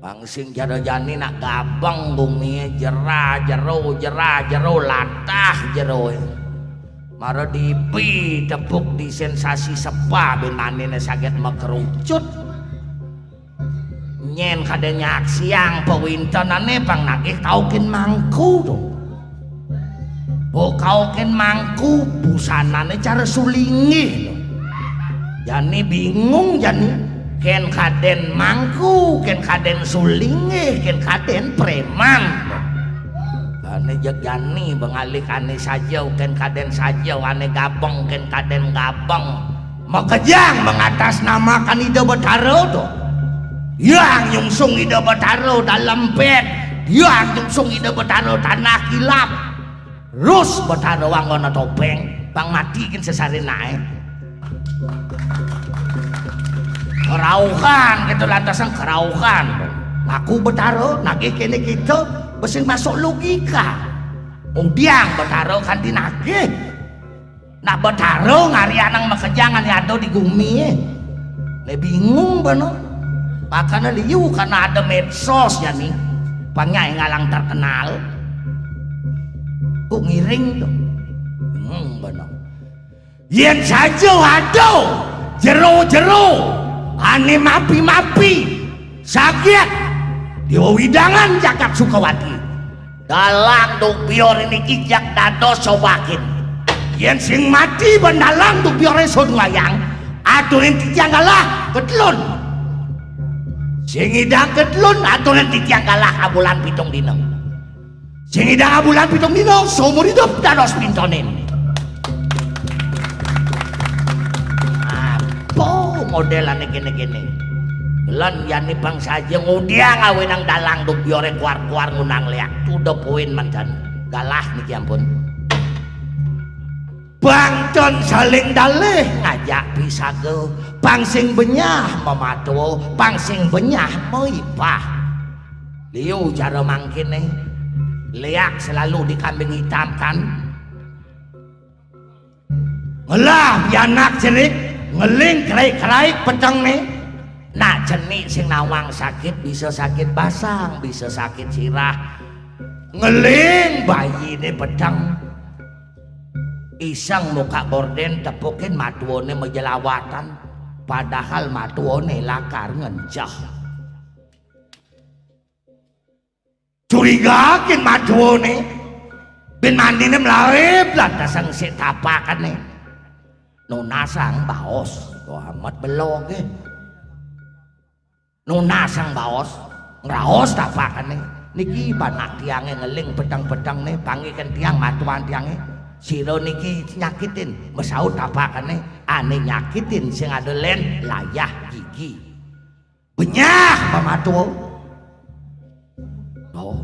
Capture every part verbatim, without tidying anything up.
Pang sing jero jani nak gabeng gumie, jera jero, jera jero, latah jeroe. Mara dibi tepuk di sensasi sepah, bin manine saget makerucut. Nyen kade nyaksiang pawintenane, pang nagih kaukin mangku to. Bo kaukin mangku, busanane cara sulinggih to. Jani bingung jani, ken kaden mangku, ken kaden sulinggih, ken kaden preman. Ane jeg jani bengalih ane saja, ken kaden saja, ane gabeng, ken kaden gabeng. Makejang mengatasnamakan Ida Betara to. Yang nyungsung Ida Betara dalem bed, yang nyungsung Ida Betara tanah kilap. Rus Betara anggona topeng, pang mati kin sesarinae. Kerauhan gitu, lantasan kerauhan. Ngaku Betara, nagih kene kita, besing masuk logika. Udiang Betara kanti nagih. Nak Betara ngarianang makejang ane ada di gumi, eh. Ne bingung beno. Makane liu karena ada medsos jani. Pang nyai ngalang terkenal. Kok ngiring to. Bingung beno. Yen saja ada jero-jero ane mapi-mapi, saget Dewa Widangan jagat Sukawati. Dalang Duk Biore niki jak dados sobakin. Yen sing mati ben Dalang Duk Biore sun wayang, aturin titiang galah ketelun. Sing idang ketelun, aturin titiang galah abulan pitung dina. Sing idang abulan pitung dina, seumur hidup dados pintonin. Apa modelane kene-kene? Lan jani pang saja ngudiang awenang Dalang Duk Biore kuar-kuar ngundang leak. To the point manten. Galah niki ampun. Bangton saling dalih ngajak pisaga, pang sing benyah mamatua, pang sing benyah maipah. Liu cara mangkene, leak selalu dikambing hitamkan. Ngelah pianak cenik, ngeling kraik-kraik petengne. Nak cenik sing nawang sakit, bisa sakit basang, bisa sakit sirah. Ngeling bayine peteng. Iseng muka gorden, tepukin matuane majelawatan, padahal matuane lakar ngenceh. Curigakin matuane, bin manine mlaib lantasang sik tapakane. Nunasang baos, to amat beloge. Nunasang baos, ngraos tapakane. Niki panak tiange ngeling peteng-petengne, pangiken tiang matuan tiange. Sira niki nyakitin, masaut tapakane, ane nyakitin sing ada len layah gigi. Benyah pamatua. Oh.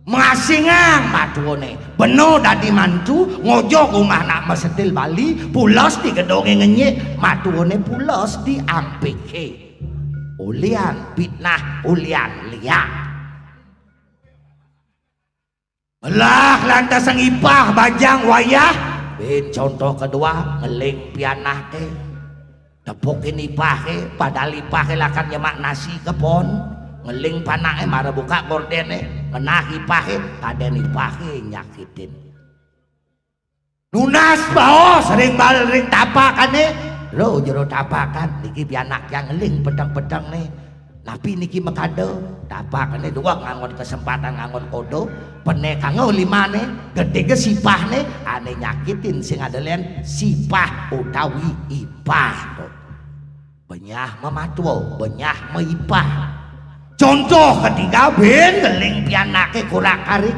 Masingang matuane. Beno dadi mantu, ngojog umah nak masetil Bali, pules di gedonge ngenyek, matuane pules di ampike. Ulian fitnah, ulian liak. Lah lantasang ipah bajang wayah, bin contoh kedua, ngeling pianake. Tepukin ipahe, padahal ipahe lakar nyemak nasi kepon. Ngeling panake mara buka gordene, ngenah ipahe, kaden ipahe nyakitin. Nunas baos ring bal ring tapakane. Lo jero tapakan, niki pianak yang ngeling peteng-petengne. Napi niki makada? Tapakane dua nganggon kesempatan, nganggon kodo. Pene kanggo limane, gedege sipahne, ane nyakitin sing ada len sipah utawi ipah. Benyah mamatua, benyah maipah. Contoh ketiga, bin ngeling pianake kurak-karik.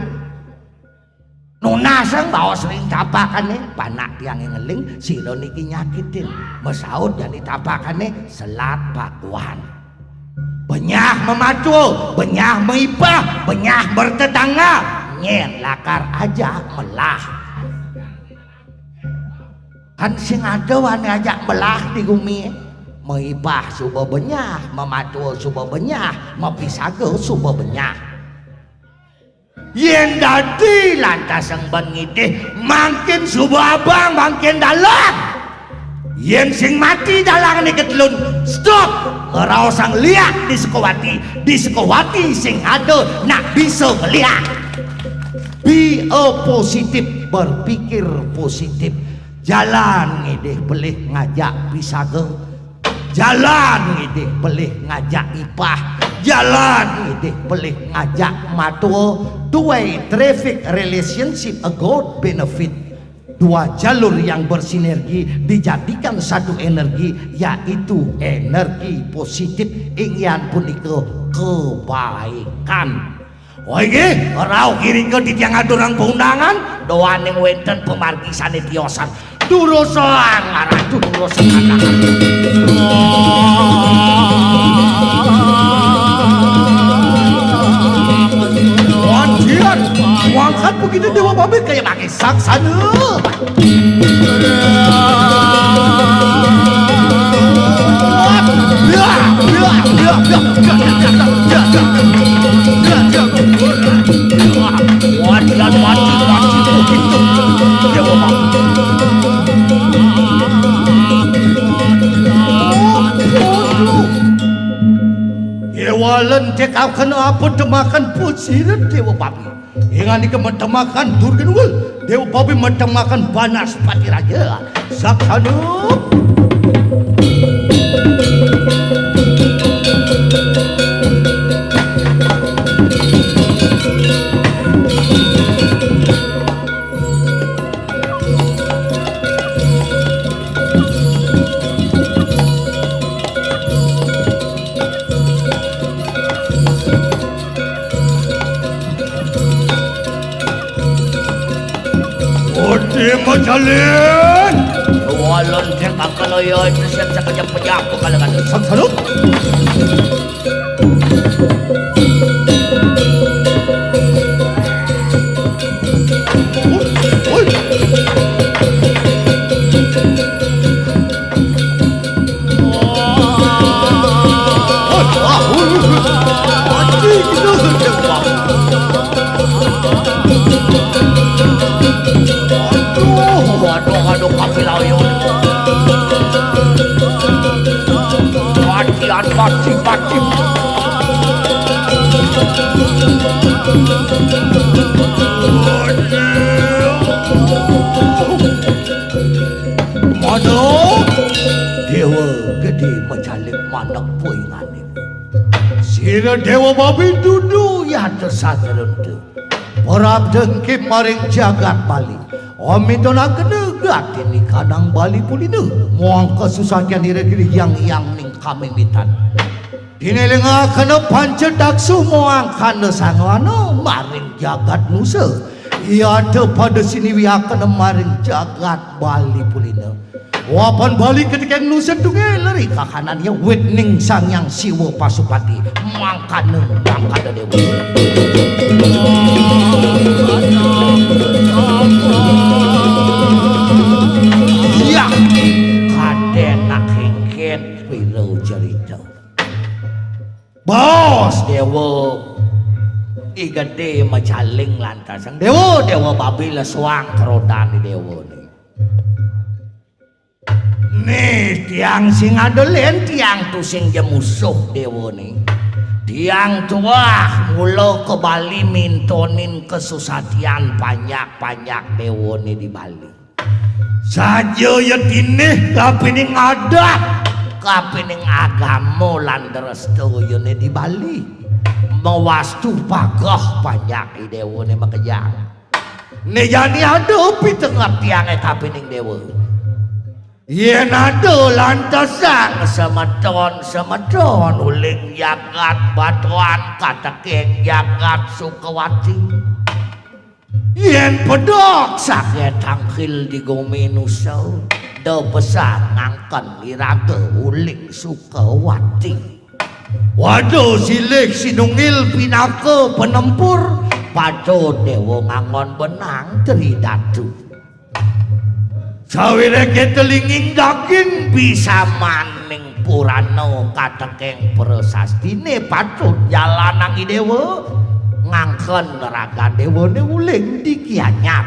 Nunasang baos ring tapakane, panak tiange ngeling, sira niki nyakitin. Masaut jani tapakane, selat pakuan. Benyah mamatua, benyah maipah, benyah bertetangga, nyen lakar ajak melah. Kan sing ada wane ajak melah di gumi. Maipah suba benyah, mamatua suba benyah, mapisaga suba benyah. Yen dadi lantasang ban ngidih, mangkin suba abang, mangkin dalang. Yén sing mati dalangé ketelun, stop. Ngraosang liak di Sukawati, di Sukawati sing ada nak bisa ngeliak. Be a positif, berpikir positif. Jalan ngidih pelih ngajak pisaga. Jalan ngidih pelih ngajak ipah. Jalan ngidih pelih ngajak matua. Duai traffic relationship a good benefit. Dua jalur yang bersinergi dijadikan satu energi, yaitu energi positif, inggih punika kebaikan. Wah, inggih, rauh kiring ka titiang aturang paundangan, duaning wénten pamargi sané tiosan. Durusang, ratu durusang. Wanjian, wangkat begitu Déwa Babit kaya mangis. Saksana. Wadian mati, mati, begitu. Déwa Babit. Déwa Lentikaken apa temakan pusiran Déwa Babit. Inganika metemakan Durga Nunggal, Déwa Babi metemakan Banaspati Raja. Saksana. Odi majalin. Walon sing bakal ya itu siap sekejap pejak bakal ada. Saksana. Aduh, aduh, aduh, kapilauyun. Mati, mati, mati. Mana? Déwa Gedé majalin manek puingané. Sira Déwa Babi dudu yata satrenta. Parab dengki maring jagat Bali. Omitonakena gatini kadang Bali Pulina. Muang kasusatian ira giri yang yang ning kamimitan. Tinelingakena panca daksu muang kanda sangwana maring jagat Nusa. Yata pada siniwiakena maring jagat Bali Pulina. Wapan Bali ketikeng Nusa Tunggal ri kakanannya wit ning Sang Hyang Siwa Pasupati mangkana mangkana dewa. Iya, kadén nak kéngkén pira cerita. Bos Déwa I Gedé majaling lantasang. Déwa, Déwa Babi lesuang kerodan di Déwa ni. Nih, tiang sing ada lén, tiang tusing ja musuh Déwa ni. Tiang tuah mula ke Bali mintonin kesusatian panjak-panjak Déwa ni di Bali. Saja ya tinih kapining adat, kapining agama lan dresta ya ni di Bali. Mawastu pageh panjak I Déwa ni makejang. Né jani ada pitenget tiangé kapining déwa. Yén ada lantesang semeton-semeton uling jagat Batuan kateking jagat Sukawati. Yén pedok saget tangkil di gumi Nusa, da besar ngangken iraga uling Sukawati. Waduh, silih sinunggil pinaka penempur, patut déwa ngangon benang Tri Datu. Sawiréh kita linging daging bisa maning purana kateking prasastiné patut jalanang I Déwa ngangken ragan déwané uling di Gianyar.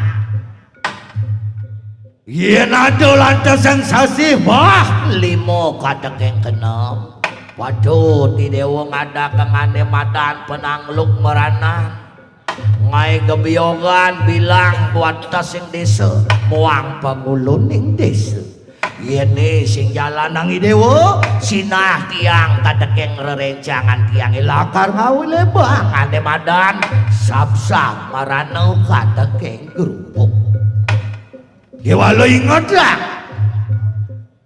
Yén ada lantas sing sasih, wah, lima kateking genep. Padha Idéwa ngadakeng ané madan penangluk meranan. Ngaé gebiyogan bilang wates ing désa, muang panguluning désa. Yéné sing jalanang Idéwa, sinah tiang kateking rerencangan tiangé lakar ngawilebang ané madan, sapsap marana kateking grubug. Kéwala ingetang.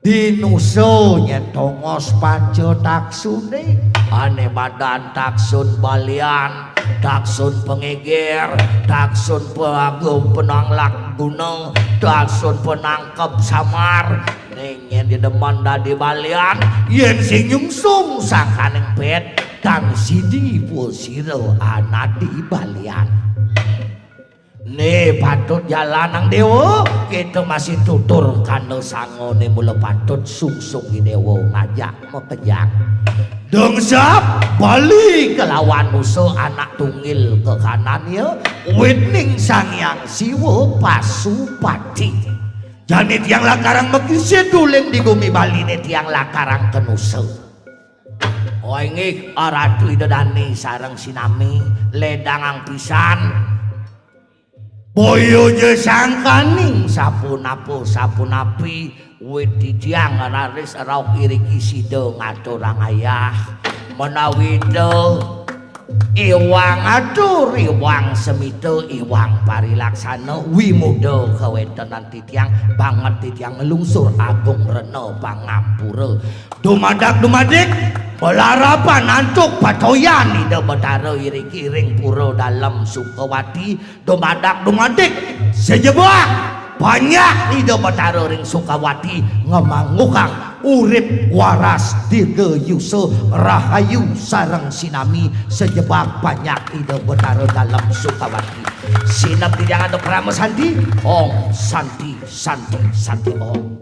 Dinusa nyén tongos panca taksuné, ané madan taksun balian, taksun pangéger, taksun pagum penanglak guna, taksun penangkep samar. Ning yén demen dadi balian, yén sing nyungsung sangkaning pét, tan sidi pun sira anadi balian. Né patut jalanang Déwa, kita masih tutur kanda sangané mula patut sungsung Idéwa ngajak makejang. Dungsep bali kelawan nusa anak tunggil kekanan ya, witning Sang Hyang Siwa Pasupati. Jani tiang lakarang makisid duling di gumi Baliné tiang lakarang kenusa. Oh inggih, Ratu Ida Dani sareng sinami, ledangang pisan. Boya ja sangkaning sapunapa sapunapi, wit titiang raris rauh iriki sida ngaturang ayah. Menawi Ida iwang atur, iwang semita, iwang parilaksana, wimuda kawéntenan titiang, banget titiang nglungsur agung rena pangampura. Dumadak dumadik, pelarapan antuk patoyan Ida Betara iriki ring Pura Dalem Sukawati, dumadak dumadik, sejebak panjak Ida Betara ring Sukawati ngamangukang urip waras dirgayusa rahayu sareng sinami, sejebak panjak Ida Betara Dalem Sukawati. Sineb titiang antuk parama santi, Om Santi, Santi, Santi, Om.